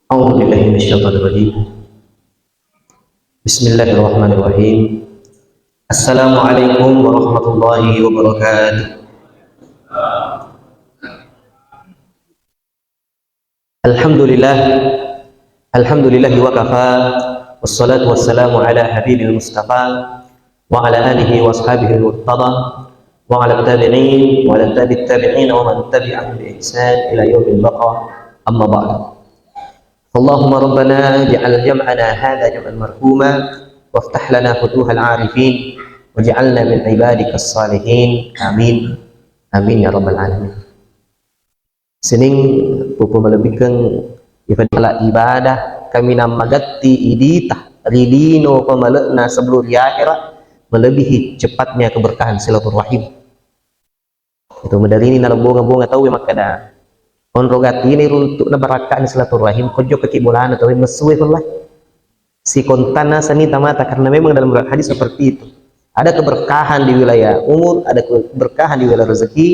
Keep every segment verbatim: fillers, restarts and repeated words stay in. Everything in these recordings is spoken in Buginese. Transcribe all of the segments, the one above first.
أعوذ بالله من الشيطان الرجيم. بسم الله الرحمن الرحيم. السلام عليكم ورحمة الله وبركاته. الحمد لله. الحمد لله وكفى. والصلاة والسلام على حبيب المصطفى وعلى آله وأصحابه المرتضى وعلى التابعين وعلى تابع التابعين ومن تبعهم بإحسان إلى يوم البقاء. أما بعد. اللهم ربنا اجعل جمعنا هذا جمعا مرحوما وافتح لنا فتوح العارفين واجعلنا من عبادك الصالحين. آمين. آمين يا رب العالمين. Sining pupu malebbikeng ifadala ibadah kaminang magatti idita ri lino pamale'na sebelum ri akhera, melebihi cepatnya keberkahan silaturahim. Itu madarini nalebbonga-bonga tauwe makkeda, onro gatini runtu'na barakka'na silaturahim, kojjo kaki bolana tauwe messuwe pella. Sikontana seni tamata, karena memang dalam riwayat hadis seperti itu. Ada keberkahan di wilayah umur, ada keberkahan di wilayah rezeki.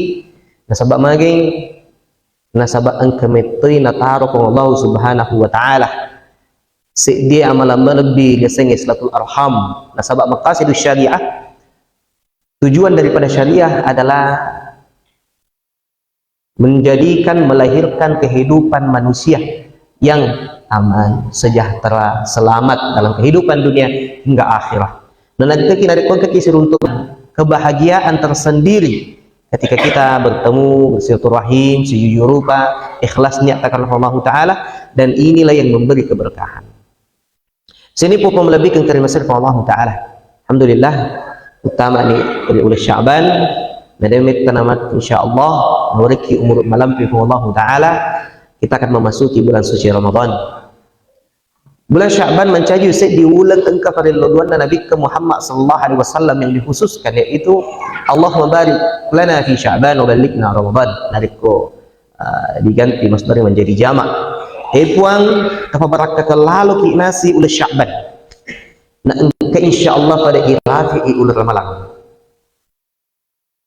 Nasaba mageng, nasaba engka mettoi nataro Puang Allah Subhanahu wa Ta'ala. Seddie amalan malebbi riasengnge silatul arham. Nasaba maqasidus syariah, tujuan daripada syariah adalah menjadikan, melahirkan kehidupan manusia yang aman, sejahtera, selamat dalam kehidupan dunia hingga akhirat. Dan nanti kita narekko kita siruntuk kebahagiaan tersendiri ketika kita bertemu, bersilaturahim, sejujur rupa, ikhlas niat karena Allah Ta'ala, dan inilah yang memberi keberkahan. Sini pupu malebbikeng terima kasih Allah Ta'ala. Alhamdulillah, utama ni ri uleng Sya'ban, nademetta namat insyaallah, nawerekki umur malampe Allah Ta'ala, kita akan memasuki bulan suci Ramadan. Bulan Sya'ban mancaji seddi uleng engka parello duanna Nabi Muhammad sallallahu alaihi wasallam yang dikhususkan, yaitu Allahumma barik lana fi Sya'ban wa ballighna Ramadan. Narekko uh, diganti masdar menjadi jamak. Eh Puang, tapabarakkakan laloki nasi uleng Sya'ban. Na engka insyaallah pada irafi'i uleng Ramalang.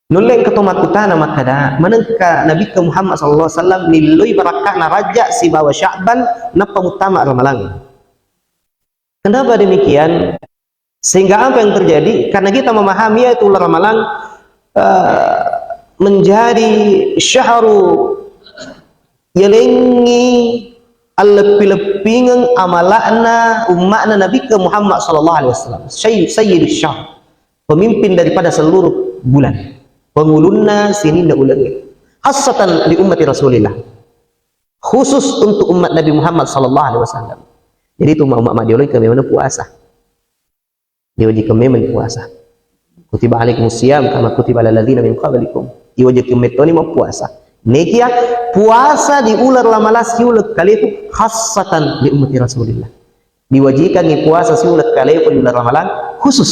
Nulle engka to makkutana makkeda, manengka Nabi Muhammad sallallahu alaihi wasallam nilloi barakka'na Rajab sibawa Sya'ban nappa muttama Ramalang. Kenapa demikian? Sehingga apa yang terjadi? Karena kita memahami yaitu uleng Ramalang eh, menjadi syahru yalengngi alleppi-leppingeng amala'na umma'na Nabi ke Muhammad sallallahu alaihi wasallam. Sayy-, sayyidus syahr, pemimpin daripada seluruh bulan, pengulunna sininna uleng, khassatan li ummati Rasulillah, khusus untuk umat Nabi Muhammad sallallahu alaihi wasallam. Jadi itu umat-umat dioloi kami mana puasa. Diwajibkan memang puasa. Kutiba alaikumus siyam kama kutiba alal ladzina min qablikum. Iwajibkan mettoni mau puasa. Nekia puasa di uleng Ramalang siuleng kaleku khassatan li ummati Rasulillah. Diwajibkan puasa siuleng kaleku di uleng Ramalang khusus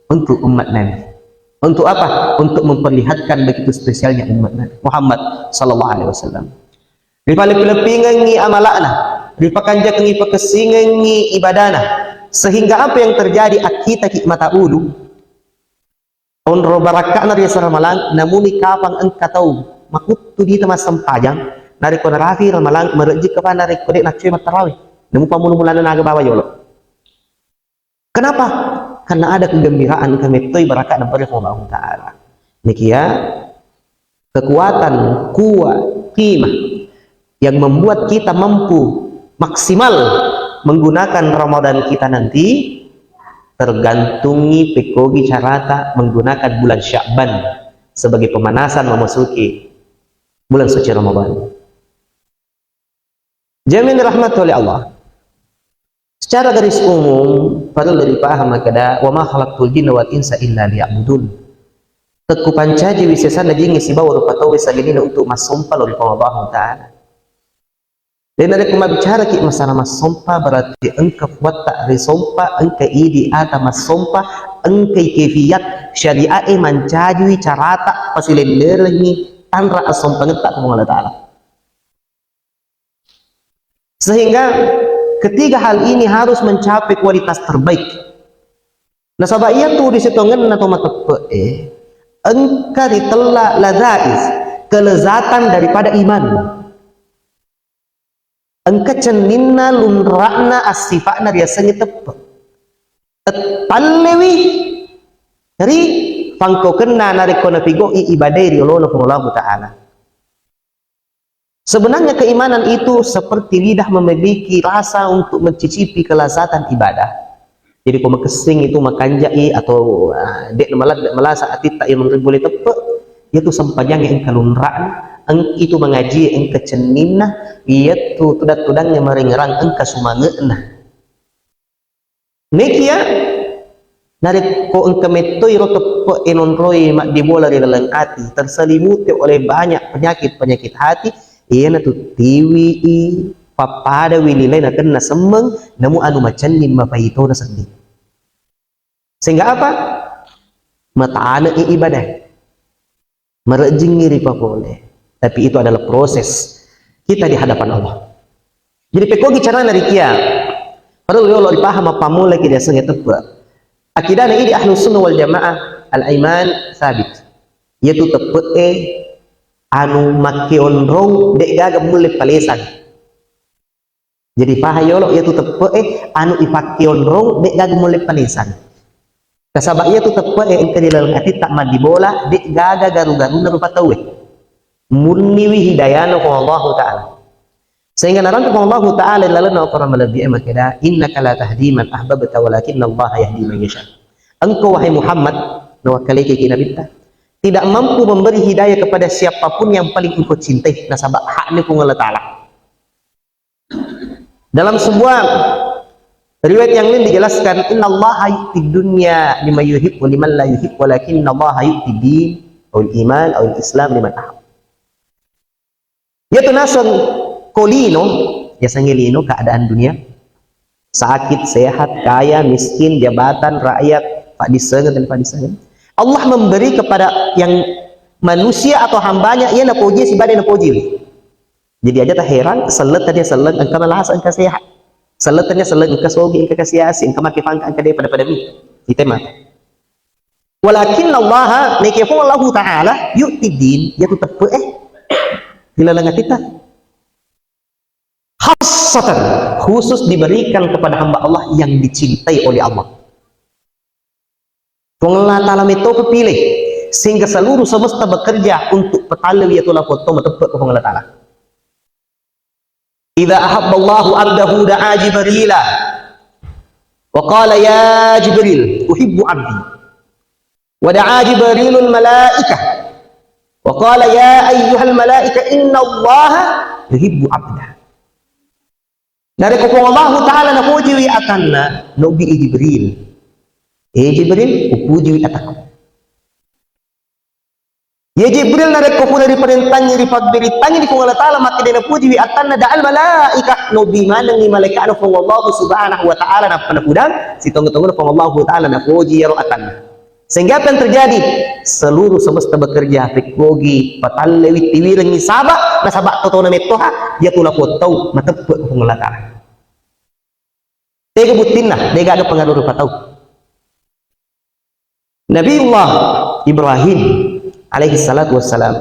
untuk umat Nabi. Untuk apa? Untuk memperlihatkan begitu spesialnya umat Nabi Muhammad sallallahu alaihi wasallam. Ripaleppingengngi amala'na, ripakanjakengngi pakessingengngi ibadana, sehingga apa yang terjadi, akkitaki mata ulu, onro barakka'na ri uleng Ramalang, namuni kapang engka tau makuttu dita massempajang, narekko narafi Ramalang, marejjikka pa narekko de' naccue mattarawe, namupa mulu-mulana naga bawa yolo. Kenapa? Karena ada kegembiraan, engka mettoi barakka nabbere Puang Allahu Ta'ala. Nikia kekuatan, kuat, qimah yang membuat kita mampu maksimal menggunakan Ramadan kita nanti tergantungi pekogi carata menggunakan bulan Sya'ban sebagai pemanasan memasuki bulan suci Ramadan. Jamaah yang dirahmati oleh Allah. Secara garis umum, parellu ripaham makkeda, "Wa ma khalaqtul jinna wal insa illa liya'budun." Tekku pancaji wi sesanna jingnge sibawa rupa tauwe sagenina untuk massompa lao ri Puang Allahu Ta'ala. Dan narekko mabbicara ki masalah massompa, berarti engka kuatta risompa, engka idi ata massompa, engka kefiyat syariat e mancaji wi carata pasilennerengngi tanra assompangetta ko Puang Allah Ta'ala. Sehingga ketiga hal ini harus mencapai kualitas terbaik. Nasaba iyatu di sitongenna to mateppe'e, engka ritella lazaiz, kelezatan daripada iman. Engka cenninna lunra'na assifa'na riasengnge teppe'. Tettallewi ri fangkokenna narekko napigau'i ibadae ri olona Puang Allahu Ta'ala. Sebenarnya keimanan itu seperti lidah memiliki rasa untuk mencicipi kelezatan ibadah. Jadi, ko makessing itu makanjai atau, ah, de' mala-, malasa atitta iya menribule teppe', iyatu sempajangnge engka lunra'na, eng-, itu mangaji engka cenninna, iyatu tudang-tudangnge marengerang engka sumange'na. Nekia, narekko engka mettoi ro teppe'e nonroi maddibola ri laleng ati, terselimuti oleh banyak penyakit-penyakit hati, iyanatu tiwi'i, pappadawi nilai nakenna semmeng, namu anu macenning mapaitona sedding. Sehingga apa? Matane'i ibadah. Marejjingngi ripapole. Tapi itu adalah proses kita di hadapan Allah. Jadi, pekkogi carana rikia. Perlu yolo ripaham mappammula ki diasengnge teppe'. Akidana idi Ahlus Sunnah wal Jamaah, al-iman sabit. Iyatu teppe'e anu makkeonrong de' gaga mulle palesang. Jadi, paha yolo iyatu teppe'e anu ipakkeonrong de' gaga mulle palesang. Nasaba iyatu teppe'e engka di laleng atitta maddibola, de' gaga garu-garunna rupa tauwe. Murniwi hidayana ko Allahu Ta'ala. Sehingga narampe ko Allahu Ta'ala lalenna Al-Quran malebbi'e makkeda, "Innaka la tahdi man ahbabta walakinna Allah yahdi man yasha." Engkau, wahai Muhammad, nawakkaleiki ki Nabitta, tidak mampu memberi hidayah kepada siapapun yang paling engkau cintai, nasaba haknya Puang Allah Ta'ala. Dalam sebuah riwayat yang lain dijelaskan, "Innallaha yu'ti dunya liman yuhib wa liman la yuhib, walakinnallaha yu'ti din, awil iman, awil islam liman ahab." Iyatu naseng ko lino, biasanya lino keadaan dunia, sakit, sehat, kaya, miskin, jabatan, rakyat, padisengeng dan padisengeng. Allah memberi kepada yang manusia atau hambanya, ia napoji, sibade napoji. Jadi aja tak heran, sellet tadi sellet, engka malasa, engka sehat. Sellet tadi sellet, engka sogi, engka kasiasi, engka make pangka, engka de pada-pada mi. Kita mata. Walakin Allah, neke pun Allahu Ta'ala, yu'ti din, iyatu teppe'e. Di laleng atitta. Khassatan, khusus diberikan kepada hamba Allah yang dicintai oleh Allah. Puang Allah Ta'ala metto pepilih, sehingga seluruh semesta bekerja untuk petallewi iyatu lapotto mateppe' ke Puang Allah Ta'ala. Idza ahabballahu abdahu da'a Jibrila wa qala, "Ya Jibril, uhibbu abdi." Wa da'a Jibrilul malaikah wa qala, "Ya ayyuhal malaika, innallaha yuhibbu abda." Narekko Puang Allahu Ta'ala napojiwi atanna, nobbi i Jibril. Eh Jibril, upujiwi atakku. Ya Jibril, narekko pura riparentangi, ripabbiritangi di Puang Allah Ta'ala, makkeda napujiwi atanna, da'al malaikah, nobbi manengi malaika'na Puang Allah Subhanahu wa Ta'ala, nappa napudang, sitongeng-tongeng Puang Allah Ta'ala, napoji yaro atanna. Sehingga apa yang terjadi? Seluruh semesta bekerja, pekkogi, patallewi, tiwirengi, saba, nasaba totona mettoha, iyatu lapong tau, mateppe' Puang Allah Ta'ala. Tega buttinna, degaga pengaruh rupa tau. Nabiullah Ibrahim alaihi salatu wassalam,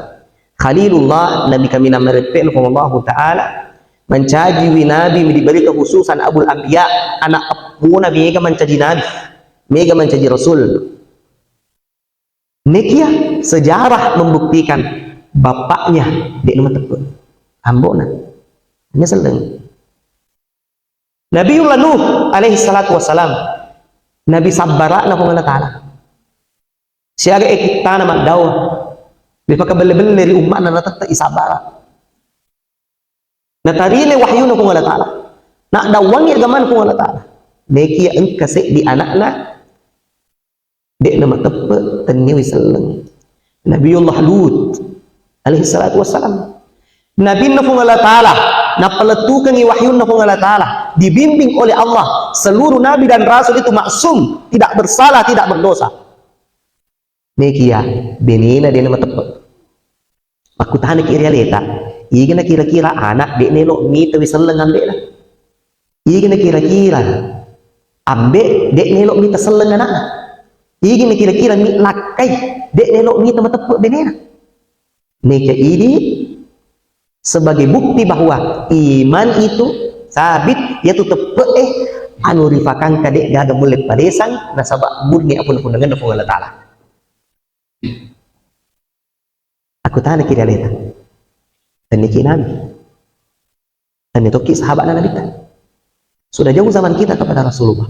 Khalilullah, Nabi kaminang mareppe' Puang Allahu Ta'ala, mancajiwi Nabi diberi kekhususan Abul Anbiya, anak eppuna mega mancaji Nabi, mega mancaji Rasul. Nekia sejarah membuktikan bapaknya de' namateppe'. Ambo'na. Hanya selleng. Nabiullah Nuh alaihi salatu wassalam, Nabi sabbara'na Puang Allah Ta'ala. Siaga e kittana maddawa, ripakabelle-belle ri umma'na, natette'i sabbara. Natarima wahyuna Puang Allah Ta'ala. Naddawangi agamana Puang Allah Ta'ala. Nekia engka seddi ana'na, de' namateppe', tenniwi selleng. Nabiullah Lut alaihi salatu wassalam. Nabinna Puang Allah Ta'ala, napalettukengi wahyunna Puang Allah Ta'ala, dibimbing oleh Allah, seluruh nabi dan rasul itu maksum, tidak bersalah, tidak berdosa. Nekia, benena de' namateppe'. Makkutanaki ri aleta, igana kira-kira ana' de' nelo' mitawi selleng ambe'na? Igana kira-kira ambe' de' nelo' mita selleng ana'na? Igana kira-kira mi lakkai de' nelo' mita mateppe' benena? Neka idi sebagai bukti bahwa iman itu sabit, yaitu teppe'e, anu rifakangka de' gaga mulle padesang, nasaba' murni apa napunnangenna Puang Allah Ta'ala. Aku tanya kira leta, tanya ki Nabi. Tenni tokki sahabatna Nabitta. Sudah jauh zaman kita kepada Rasulullah.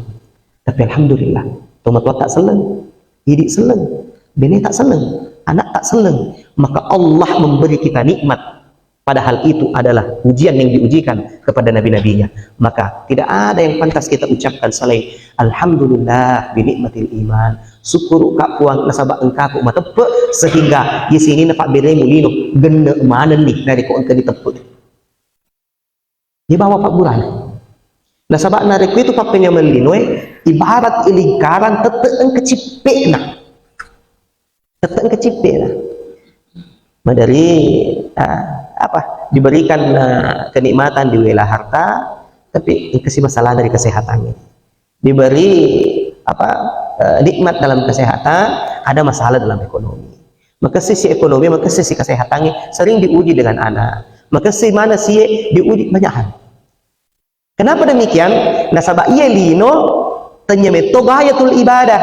Tapi alhamdulillah, tomatoatta selleng, idi selleng, beneta selleng, anakta selleng. Maka Allah memberi kita nikmat. Padahal itu adalah ujian yang diujikan kepada nabi-nabinya. Maka tidak ada yang pantas kita ucapkan selain alhamdulillah bi nikmatil iman. Syukur ka Puang nasaba engkaku mateppe sehingga di sini na pabberemu lino genne manenni dari ko engka diteppe. Dibawa pabburana. Nasaba' narekko itu pappenyameng linoe, ibarat lingkaran tette' engka cippe'na. Tette' engka cippe'na. Maderi, ah, apa, diberikan, ah, kenikmatan di wilayah harta, tapi engka si masalah dari kesehatan ini. Diberi, apa, eh, nikmat dalam kesehatan, ada masalah dalam ekonomi. Maka sisi ekonomi, maka sisi kesehatan sering diuji dengan anak. Maka si mana sie diuji banyak hal. Kenapa demikian? Nasaba' iya lino tanya metto gayatul ibadah.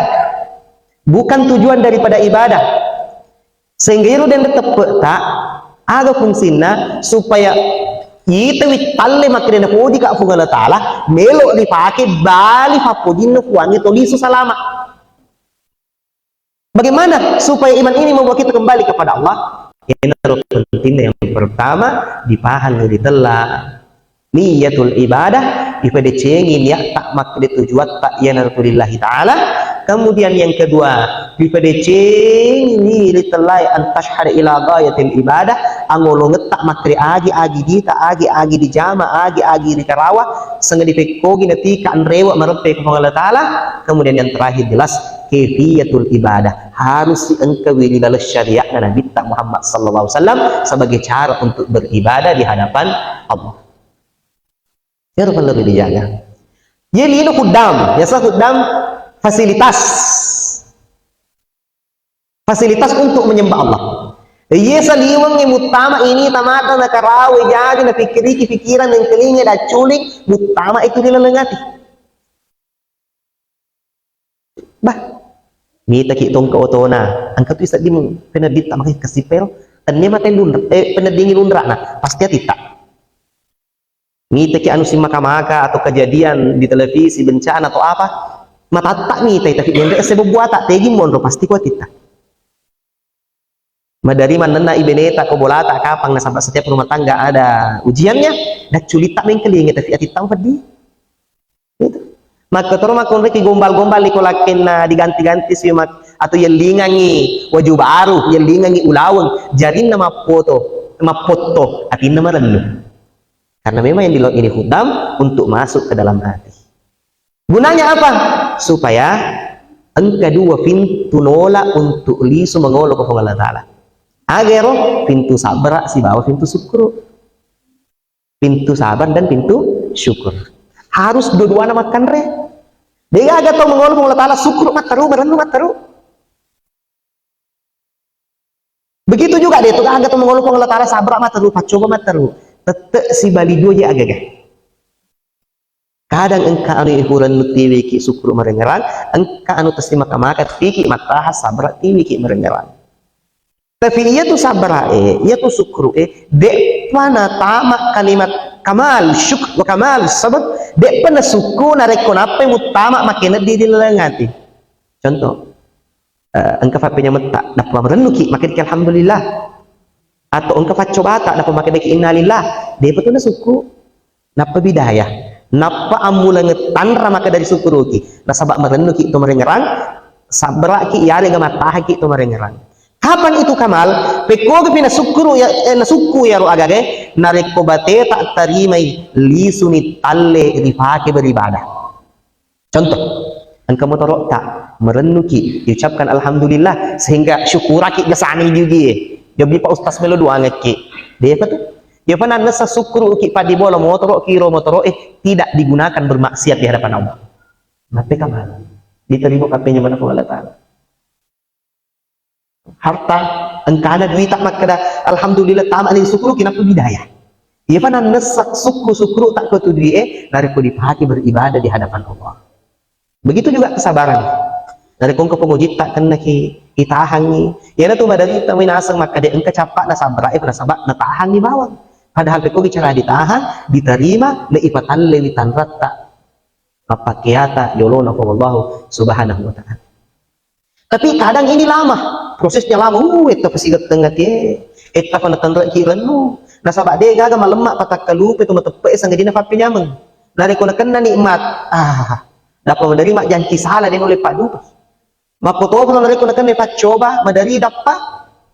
Bukan tujuan daripada ibadah. Sehingga iro denre teppe'ta, aga fungsinna supaya itawi talle makkeda napoji ka Puang Allah Ta'ala, melo ripake bali fappojinna Puangnge to lisu salama. Bagaimana supaya iman ini membawa kita kembali kepada Allah? Ini pentingnya yang pertama, dipahami, ditella. Niyatul ibadah, ipadecengi niatta makkeda tujuatta iyanaritu lillahi ta'ala. Kemudian yang kedua, ipadecengi ritellai an tashhada ila ghayatil ibadah, angolongetta makkeda agi-agi dita, agi-agi dijama, agi-agi rikarawa, sanga dipekkogi natika anrewa mareppe ko Puang Allah Ta'ala. Kemudian yang terakhir jelas kaifiyatul ibadah, harus engkawi ri laleng syariatna Nabitta Muhammad sallallahu alaihi wasallam sebagai cara untuk beribadah di hadapan Allah. Iyaro perlu dijaga. Jadi lino khuddam, biasa khuddam fasilitas. Fasilitas untuk menyembah Allah. Iya saliwengnge muttama ini tamata nakarawe jadi napikkiriki pikiran dan kelinga dan culing muttama itu di laleng ati. Bah, mitaki tongka otona, engka tu isedding penedditta makai kasipel, tennia mate lunra, eh, peneddingi lunrana, pasti atitta. Mitaki anu simaka-maka atau kejadian di televisi, bencana atau apa, matatta mitai, tapi denre esse bebbuata, tegi monro pasti kuatitta. Madari mannenna ibeneta ko bolata kapang, nasaba setiap rumah tangga ada ujiannya, dan culitta mengkelingi, tapi atitta peddi. Itu. Makkotoro makkonreki gombal-gombal iko lakkenna diganti-ganti si mak-, atau yellingangi waju baru, yellingangi ulaweng, jarinna mappoto, mappotto, atinna marennu. Karena memang yang dilakukan ini khuddam untuk masuk ke dalam hati. Gunanya apa? Supaya engka dua pintu nola untuk lisu mangolo ko Puang Allah Ta'ala. Agero pintu sabra sibawa pintu syukur. Pintu sabar dan pintu syukur. Harus dua-duana makkanre. Degaga tau mangolo Puang Allah Ta'ala syukur matteru, marennu matteru. Begitu juga de' tu gaga tau mangolo Puang Allah Ta'ala sabra matteru, paccoba matteru. Tette sibali dua je agaga. Kadang engka anu ihurennu tiwiki syukur marengerang, engka anu testi maka-maka tiki mattaha sabra tiwiki marengerang. Tapi iya tu sabra e, iya tu syukur e, de'pa natama kalimat kamal syukur wa kamal sabr, de'pa nasukku narekko nappai muttama makeneddi di laleng ati. Contoh, eh, engka fappenyametta, nappa marennuki, makediki alhamdulillah. Atau engka faccobata, nappa makediki innalillah. De'pa tu nasukku. Nappa bidaya. Nappa ammulangeng tanra maka dari sukkuruki. Nasaba marennuki to marengerang, sabraki yarega mattahaki to marengerang. Kapan itu kamal? Pekkoga pi nasukkuru ya, eh, nasukku yaro agage, narekko bateta tarimai lisuni talle ripake beribadah. Contoh, engka motoro'ta, marennuki, diucapkan alhamdulillah, sehingga syukuraki biasana diuji e. Jadi Pak Ustaz melo doangekki. De'pa tu. Iya pa nannessa sukkuruki paddibola motoro, kiro motoro, eh, tidak digunakan bermaksiat di hadapan Allah. Mappeka mana? Diterima kampenya mana Allah Ta'ala. Harta, engkana duita makkeda, alhamdulillah, tamani sukkuruki, nappa bidaya. Iyapa nannessa sukru-sukru ta ko tu dui e, narekko dipake beribadah di hadapan Allah. Begitu juga kesabaran. Narekko engka pangujitta kennaki, itahangngi. Iyanatu maderita minaseng makkeda engka cappa'na sabra e, nasaba natahangngi bawang. Padahal pekko bicara ditahang, diterima, na ipatallewi tanratta. Mappakeata yolona ko Allah Subhanahu wa Ta'ala. Tapi kadang ini lama, prosesnya lama. Uh, etta pasigetteng ati e, etta panatanreki rennu. Nasaba de gaga malemma patakkalupe tu mateppe e sangadina pappenyameng. Narekko nakenna nikmat, ah, dappa maderri majjanci sala de nulle paddupa. Makkotopa narekko nakenna paccoba, maderi dappa,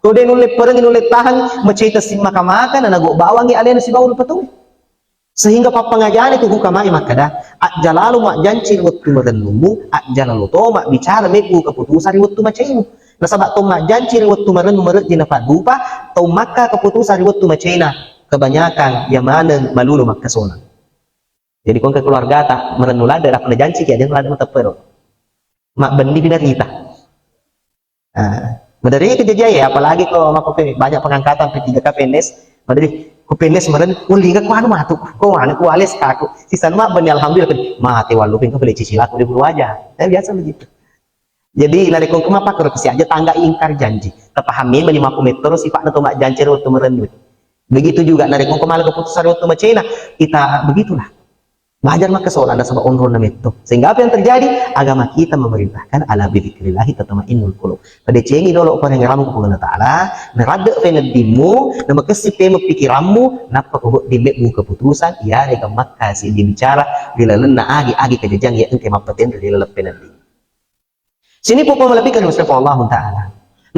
to de nulle perengi nulle tahang, maceta simmaka-maka, na nago bawangi alena sibawa rupa tauwe. Sehingga pappangajani tu hukamae makkeda, ajjalalo majjanci ri wettu marennumu, ajjalalo to mabbicara mebbu keputusan ri wettu macaimu. Nasaba to majjanci ri wettu marennu marejji napaddupa, to makka keputusan ri wettu macaina, kebanyakan ya maneng malulu makkasona. Jadi ko engka keluargata marennu ladde, dappa najanciki, aja ladde mateppe ro. Mabbenni pinarita. Ah, maderri kejadian ya, apalagi ko makko pe banyak pengangkatan P tiga K P N S, maderri ko P N S meren, oh, liga ko anu matu, ko anu ko ales kaku. Sisan mabbenni alhamdulillah, kan mate wallu ping ko pele cicilaku di bulu aja. Eh, biasa begitu. Jadi narekko engka mappakaro kasi aja tangga ingkar janji. Tapahami mani makko mettoro sifa'na to majjanci ro to marennu. Begitu juga narekko engka mala keputusan ri wettu macena, kita begitulah. Belajar makkasona nasaba onronna metto. Sehingga apa yang terjadi? Agama kita memerintahkan ala bidzikrillahi tatmainnul qulub. Padecengi dolo parengerammu ko Puang Allah Ta'ala, naradde peneddimmu, namakessi pemeng pikirammu, nappa ko wedding mebbu keputusan, iyarega makkasi dibicara ri lalenna agi-agi kejajang ya engka mappatenre ri laleng peneddimmu. Sini puppo malebbikan Mustafa Allah Ta'ala.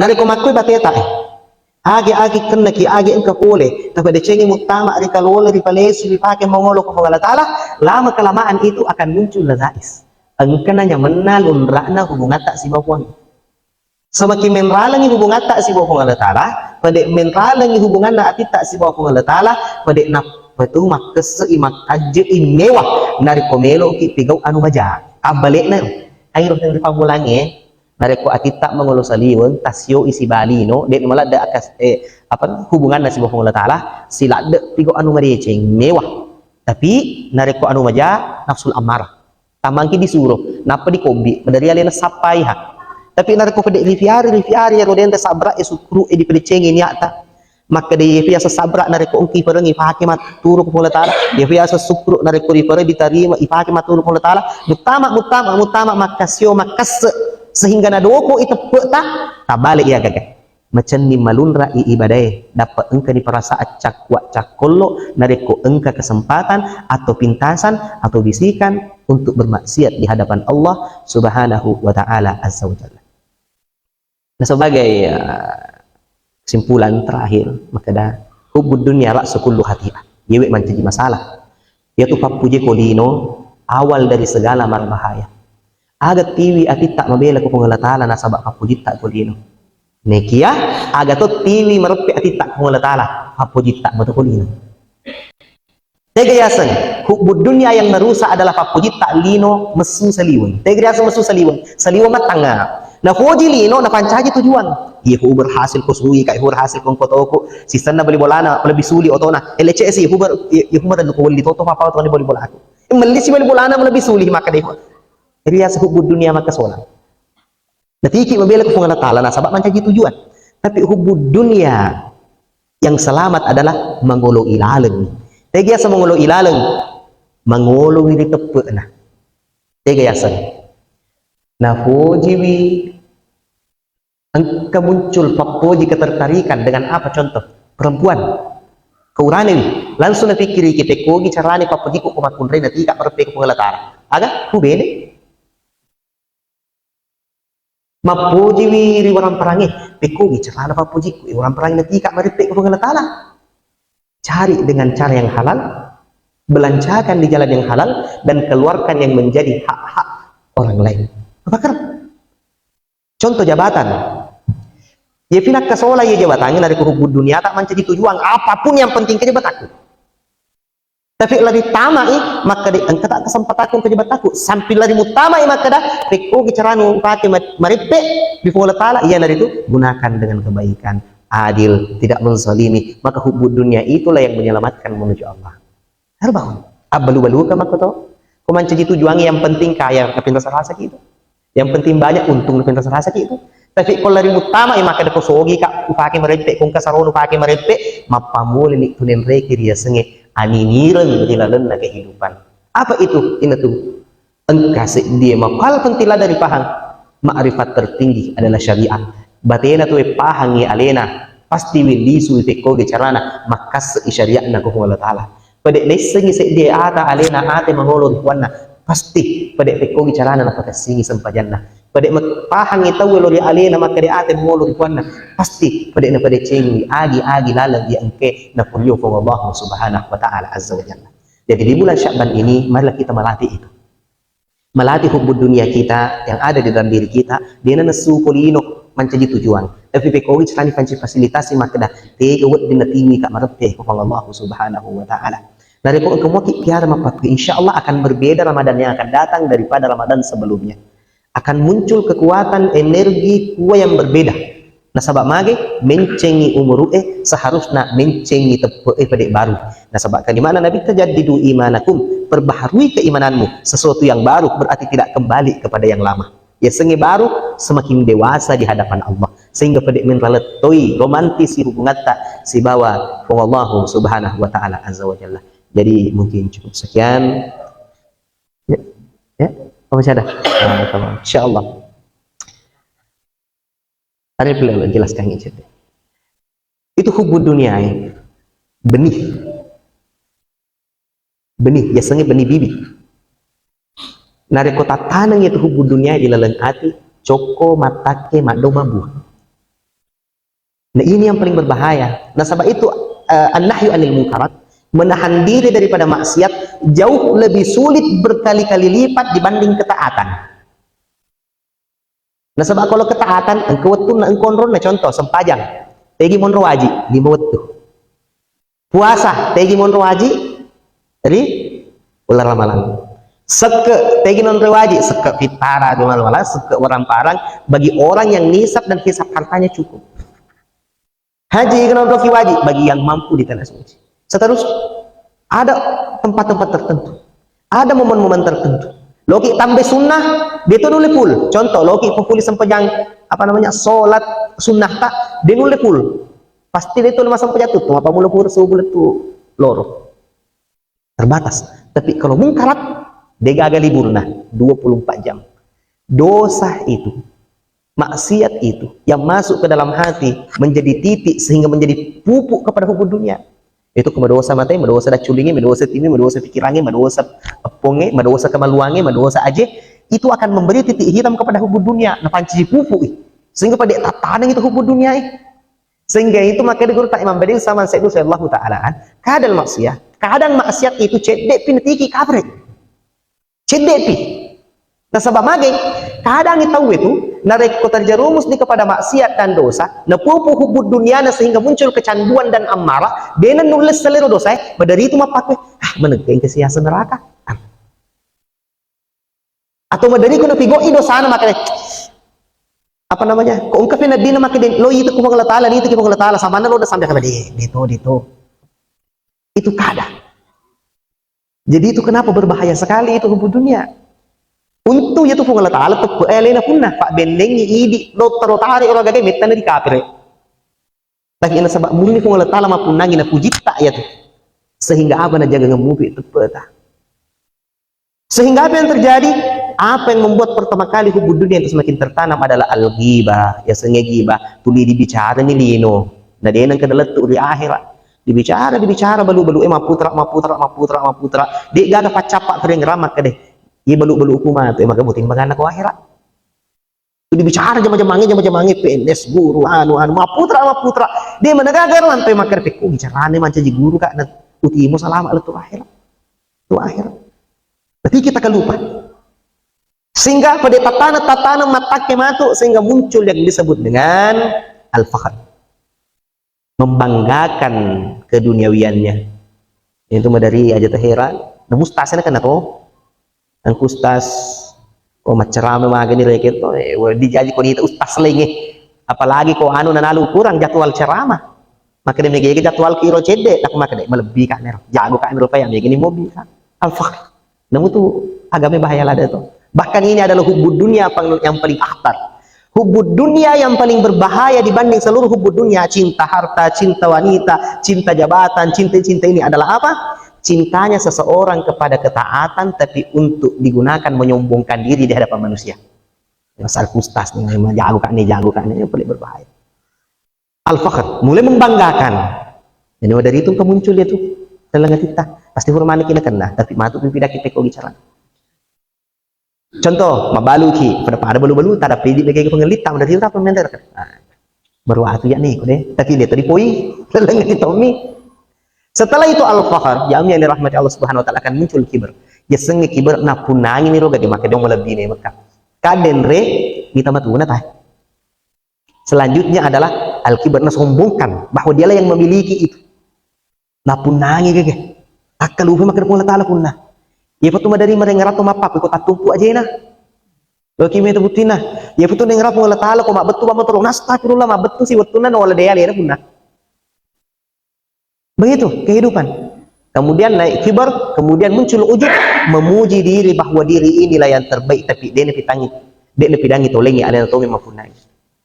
Narekko makkoi bateta e, agi-agi kennaki, agi engka pole, tapadecengi muttama ri kalole, ri palesi, ri pake mangolo ko Puang Allah Ta'ala, lama kelamaan itu akan muncul lazais. Engkana nyamenna lunra'na hubungatta sibawa Puang. Semakin menralengi hubungatta sibawa Puang Allah Ta'ala, pade menralengi hubunganna atitta sibawa Puang Allah Ta'ala, pade nappa tu makkesse'i, maktajje'i, mewah narekko meloki pigau anu maja. Abbalekna ero. Airo ri pammulangnge, narekko atitta mangolo saliweng, tassioi sibalino, de' maladde akas-, eh, apa, hubunganna sibawa Puang Allah Ta'ala, siladde pigau anu madeceng, mewah. Tapi narekko anu maja, nafsul ammarah. Tamangki disuro, nappa dikobbi, maderri alena sappaiha. Tapi narekko pede rifiari, rifiari ero dente sabra e, sukru e, dipadecengi niatta. Makkeda iyafi yaseng sabra narekko engka ifereng ipake matturu ko Puang Allah Ta'ala, iyafi yaseng sukru narekko rifereng ditarima ipake matturu ko Puang Allah Ta'ala, muttama, muttama, muttama, makkasio, makkasse, sehingga nadoko i teppe'ta, tabale iya gaga. Macenning malunra i ibadae, dappa engkani perasaan cakkua cakkollo narekko engka kesempatan atau pintasan atau bisikan untuk bermaksiat di hadapan Allah Subhanahu wa Ta'ala Azza wa Jalla. Nah, sebagai, eh, kesimpulan terakhir, makkeda, hubbud dunya ra'su kullu khati'ah. Yewe mancaji masalah. Yaitu pappujiko lino awal dari segala marbahaya. Aga tiwi atitta mabela ko Puang Allah Ta'ala nasaba pappujitta ko lino. Nekia aga to tiwi mareppe atitta ko Puang Allah Ta'ala, pappujitta mo to ko lino. Tega yaseng, hubbud dunya yang merusak adalah pappojitta lino messu saliweng. Tega yaseng messu saliweng? Saliweng mattangnga. Nafoji lino, napancaji tujuan. Iya, hu berhasil ko sui, kai hu berhasil ko kotoko. Sisenna bali bolana, lebih suli otona. L C S, iya, hu ber-, iya, hu merennu ko welli toto, papa otona bali bolaku. Eh, melli si bali bolana, lebih suli, maka deh. Jadi yaseng hubbud dunya maka solang. Natiki mabela ko Puang Allah Ta'ala nasaba mancaji tujuan. Tapi hubbud dunya yang selamat adalah mangolo ilaleng. Tega yaseng mangolo ilaleng? Mangolo wi ri teppe'na. Tega yaseng? Nafojiwi engka muncul pappoji ketertarikan dengan apa contoh? Perempuan. Kau urane wi, langsung napikkiri ki, pekkogi carane pappojiku ko makkunrai natika mareppe ko Puang Allah Ta'ala. Aga? Ku bene. Mappojiwi ri waramparangnge, pekkogi carana pappojiku, eh, waramparangnge natika mareppe ko Puang Allah Ta'ala. Cari dengan cara yang halal, belanjakan di jalan yang halal, dan keluarkan yang menjadi hak-hak orang lain. Apa kira? Contoh jabatan. Ya, pinakka sola ya jabatan, narekko hubbud dunia tak mancaji tujuan, apapun yang penting ke jabatanku. Tapi lari tamai, maka di engka tak kesempatan ke jabatanku. Sampai lari mutamai, maka dah, pekkogi caranu pake ma-, mareppe di Puang Allah Ta'ala, iya naritu gunakan dengan kebaikan. adil, tidak menzalimi, maka hubbud dunia itulah yang menyelamatkan menuju Allah. Harus bangun. Abbalu-baluka maka to. Ko mancaji tujuannya yang penting kaya, tapi rasa-rasa gitu. Yang penting banyak untung, tapi rasa-rasa gitu. Tapi ko lari utama, eh, maka deko sogi ka upake merepek, kongka saronu upake merepek, mappamulini tunenreki riasengnge aninireng di lalenna kehidupan. Apa itu? Ina tu. Engka seddie makal penting dari pahang. Ma'rifat tertinggi adalah syariat. Batena tu pahangi alena, pasti willisu pekkogi carana makkasse'i syariatna ko Allah Ta'ala. Pede naissengi seddie ata alena ate mangolo ri puanna, pasti pede pekkogi carana napakassingi sempajanna. Pede mak-, pahangi tau lo ri alena makkede ate mangolo ri puanna, pasti pede napadecengi agi-agi laleng iya engke napurio Puang Allah Subhanahu wa Ta'ala Azza wa Jalla. Jadi di bulan Sya'ban ini, marilah kita melatih itu. Melatih hubbud dunia kita yang ada di dalam diri kita, dena nesu polino mancaji tujuan. Tapi pekogi carani panci fasilitasi makkeda, tega wedding natiwi ka mareppe ko Allah Subhanahu wa Ta'ala. Narekko engka muaki piara mappakke, insya Allah akan berbeda Ramadan yang akan datang daripada Ramadan sebelumnya. Akan muncul kekuatan energi kuwa yang berbeda. Nasaba mage, mencengi umuru'e, seharusna mencengi teppe'e pede baru. Nasaba kalimana Nabi, "Tajaddidu imanakum," perbaharui keimananmu, sesuatu yang baru berarti tidak kembali kepada yang lama. Yasengnge baru, semakin dewasa di hadapan Allah. Sehingga pede menralettoi romantisi hubungatta sibawa Puang Allahu Subhanahu wa Ta'ala Azza wa Jalla. Jadi mungkin cukup sekian. Ya, ya, apa masih ada? Nah, tamam. Insya Allah. Ada yang perlu jelaskan ini. Itu hubbud dunia, ya. Benih. Benih, biasanya benih bibit. Narekko tattaneng itu hubbud dunia di laleng ati, cokko, mattakke, maddo, mabuah. Nah, ini yang paling berbahaya. Nasaba itu, eh, an-nahyu anil munkarat, menahan diri daripada maksiat, jauh lebih sulit berkali-kali lipat dibanding ketaatan. Nasaba kalau ketaatan, engka wettunna, engka onronna, contoh, sempajang. Tegi monro waji, lima wettu. Puasa, tegi monro waji, ri uleng Ramalang. Sekke, tegi monro waji, sekke pittara di Ramalang, sekke waramparang, bagi orang yang nisab dan hisab hartanya cukup. Haji, kenapa ki waji? Bagi yang mampu di tanah suci. Seterusnya, ada tempat-tempat tertentu, ada momen-momen tertentu. Loki tambe sunnah, dia tu nulle full. Contoh, loki pupuli sempajang, apa namanya, sholat sunnah tak, dia nulle full. Pasti dia tu lima sempajang tu, tu apa mula pura subuh tu loro. Terbatas. Tapi kalau mungkarat, degaga liburna, dua puluh empat jam. Dosa itu, maksiat itu, yang masuk ke dalam hati, menjadi titik sehingga menjadi pupuk kepada hubbud dunia. Itu ke madosa mate, madosa dacculingi, madosa timi, madosa pikirangi, madosa epponge, madosa kemaluange, madosa aje, itu akan memberi titik hitam kepada hubbud dunia, napanci pupuk i. Sehingga pada tataneng itu hubbud dunia i. Sehingga itu makanya guru tak Imam Badin sama Sayyidul Allahu Ta'ala an, kadal maksiat, kadang maksiat itu cedde pinatiki kabre. Cedde pi. Nasaba mage, kadang tau itu, narekko terjerumus di kepada maksiat dan dosa, napupu hubbud dunia na sehingga muncul kecanduan dan amarah, dena nulle selero dosa, eh, madari itu mappakwe, ah, menegeng ke siasa neraka. Ah. Atau madari ku napigoi dosana makanya, apa namanya, kok engka pena dina makanya lo itu ku Allah Ta'ala, itu ku Allah Ta'ala, sama lo udah sampai ke dia, itu, itu. Itu kada. Jadi itu kenapa berbahaya sekali itu hubbud dunia. Untung ya tu Puang Allah Ta'ala teppe alena punna, pak bendengi idi, lo taro tare orang gagai mettana di kapire. Tapi nasaba murni Puang Allah Ta'ala mappunnangi napujitta ya tu. Sehingga apa na jaga ngemupi teppe ta. Sehingga apa yang terjadi? Apa yang membuat pertama kali hubbud dunia itu semakin tertanam adalah al-ghibah. Ya, sengaja ghibah, tuli dibicara ni lino. Na dena engka lettu ri akhirat. Dibicara, dibicara, balu-balu, eh, maputra, maputra, maputra, maputra. De gaga paccappa kering ramak deh. Iya balu-balu ku matu, eh, maka muting bagana ko akhirat. Dibicara jama-jamange, jama-jamange, P N S, guru, anu, anu, maputra, maputra. De mana gaga lantai makkeda pekko bicarane mancaji guru ka na utimo salama lettu akhirat. Tu akhirat. Tapi kita kan lupa. Sehingga pada tatana, tatana matakke matu sehingga muncul yang disebut dengan al-fakhr. Membanggakan keduniawiannya. Itu madari aja taheran. Nah, mustasna kan to. Engka ustas, oh, maccarama magani reke to, eh, wah, dijaji ko nita ustas lainge. Apalagi ko anu nanalu kurang jadwal ceramah. Makkeda mega jadwal kiro cedde, tak makkeda malebbi ka nero. Jago ka nero paya mega ni mobi ka. Al-fakhr. Namu tu agama bahaya lada tu. Bahkan ini adalah hubbud dunia pang-, yang paling akhtar. Hubbud dunia yang paling berbahaya dibanding seluruh hubbud dunia, cinta harta, cinta wanita, cinta jabatan, cinta-cinta ini adalah apa? Cintanya seseorang kepada ketaatan tapi untuk digunakan menyombongkan diri di hadapan manusia. Masalah ustaz ni, jago ka ni, jago ka ni, yang paling berbahaya. Al-fakhr, mulai membanggakan. Jadi dari itu engka muncul dia tu dalam hati ta. Pasti hurmani kena kena, tapi matu pipi daki teko bicara. Contoh, mabaluki, pada-pada balu-balu, tak ada pedi lagi pengelitta, dari itu apa mender? Nah, baru atu ya ni, deh. Tapi dia tadi poi, dalam hati Tommy. Setelah itu al-fakhr, jami yang dirahmati Allah Subhanahu wa taala akan muncul kibar. Ya sengi kibar napunangi ni roga dia maka dia mau lebih ni Mekah. Kaden re, kita matuna tah. Selanjutnya adalah al-kibar, nasombongkan bahwa dialah yang memiliki itu. Napunnangi gege. Akkalupe makkeda Puang Allah Taala punna. Iya patu madari marengngerang to mappaku ko tattumpu ajena. Loki meta buttina. Iya patu nengngerang Puang Allah Taala ko mabbettu bammo tolo. Astagfirullah, mabbettu si wettunna no wala dea lera punna. Begitu kehidupan. Kemudian naik kibar, kemudian muncul ujub, memuji diri bahwa diri inilah yang terbaik, tapi dia napitangi, dia napidangi tolengi ada tomi mapunai.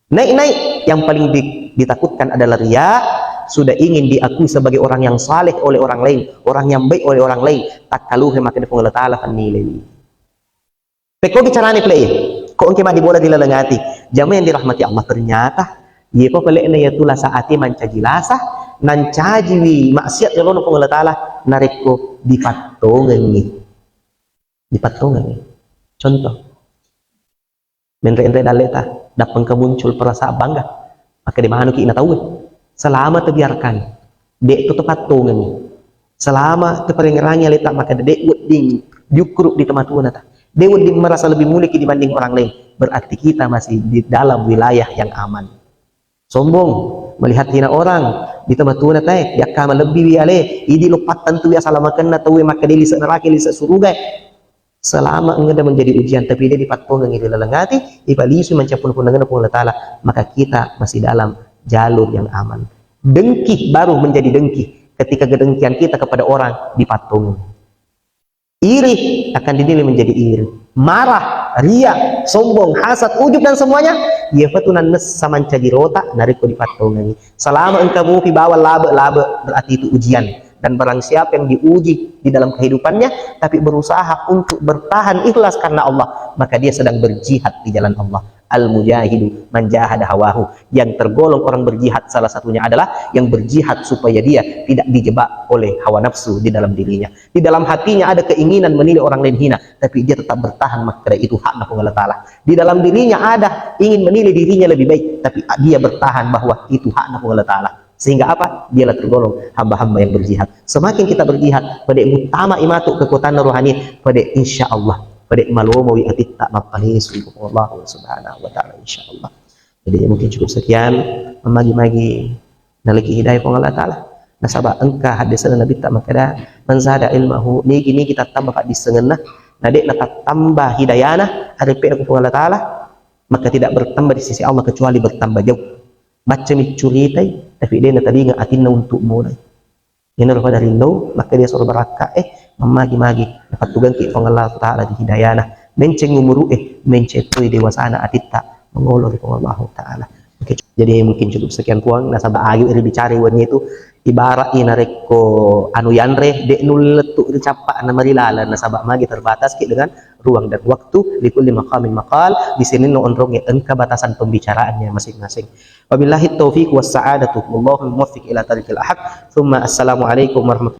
Naik-naik, yang paling di-, ditakutkan adalah ria, sudah ingin diakui sebagai orang yang saleh oleh orang lain, orang yang baik oleh orang lain, tak kaluhe makin Allah Ta'ala penilai. Pekko bicarane pale, ko engke maddibola di laleng ati. Jamaah yang dirahmati Allah, ternyata iye ko pale'na iya tu lasa ati mancaji lasa, nancajiwi maksiat yolono Puang Allah Taala, narekko dipattongengi. Dipattongengi. Contoh. Menre-enre dalleta, dappengka muncul perasaan bangga. Maka di manuki na tauwe. Selama terbiarkan. Dek tu tepattongengi. Selama teperengerangi aleta maka dek wedding diukkuru di tematuana ta. Dek wedding merasa lebih mulia dibanding orang lain. Berarti kita masih di dalam wilayah yang aman. Sombong, melihat hina orang, di tematuana tae, yakka malebbiwi ale, idi loppattang tu asala makenna tauwe maka dek lise neraka, lise suruga. Selama engka menjadi ujian, tapi dia dipattongengi ri laleng ati, ipalisu mancappuna punna Puang Allah Taala, maka kita masih dalam jalur yang aman. Dengki baru menjadi dengki ketika kedengkian kita kepada orang dipattongi. Iri akan dinilai menjadi iri. Marah, ria, sombong, hasad, ujub dan semuanya, iya patu nannessa mancaji rota narekko dipattongengi. Selama engka mupi bawang labe-labe, berarti itu ujian. Dan barang siapa yang diuji di dalam kehidupannya, tapi berusaha untuk bertahan ikhlas karena Allah, maka dia sedang berjihad di jalan Allah. Al-mujahidu man jahada hawahu. Yang tergolong orang berjihad salah satunya adalah yang berjihad supaya dia tidak dijebak oleh hawa nafsu di dalam dirinya. Di dalam hatinya ada keinginan menilai orang lain hina, tapi dia tetap bertahan, maka itu hakna Puang Allah Taala. Di dalam dirinya ada ingin menilai dirinya lebih baik, tapi dia bertahan bahwa itu hakna Puang Allah Taala. Sehingga apa? Dialah tergolong hamba-hamba yang berjihad. Semakin kita berjihad, pada utama imatu kekuatan rohani, pada insya Allah, pada malomowi atitta mappanesu Allah Subhanahu wa Taala, insya Allah. Jadi mungkin cukup sekian, magi-magi naliki hidayah Puang Allah Taala. Nasaba engka hadisna Nabi ta makkeda, "Man zada ilmahu," nigi-nigi tattamba paddissengenna, na de' natattamba hidayana, arepe' ku Puang Allah Taala, maka tidak bertambah di sisi Allah kecuali bertambah jauh. Macca mi curitai, tapi de' natalinga atinna untuk mulai. Iyana rupa dari lo, maka dia suruh barakka, eh, mamagi-magi, napattugangki Puang Allah Taala di hidayana. Menceng umuru, eh, menceng tu dewasana atitta, mengolo di Puang Allah Taala. Oke, jadi mungkin cukup sekian Puang, nasaba ayu ri bicara wenni itu, ibarat ina rekko anu yanre, dek nulle tu ri cappa na marilala, nasaba magi terbatas ki dengan ruang dan waktu, likulli maqamin maqal, di sini no onrong engka batasan pembicaraannya masing-masing. Wabillahi taufiq was sa'adatu. Wallahul muwaffiq ila tariqil haq. Thumma assalamu alaikum warahmatullahi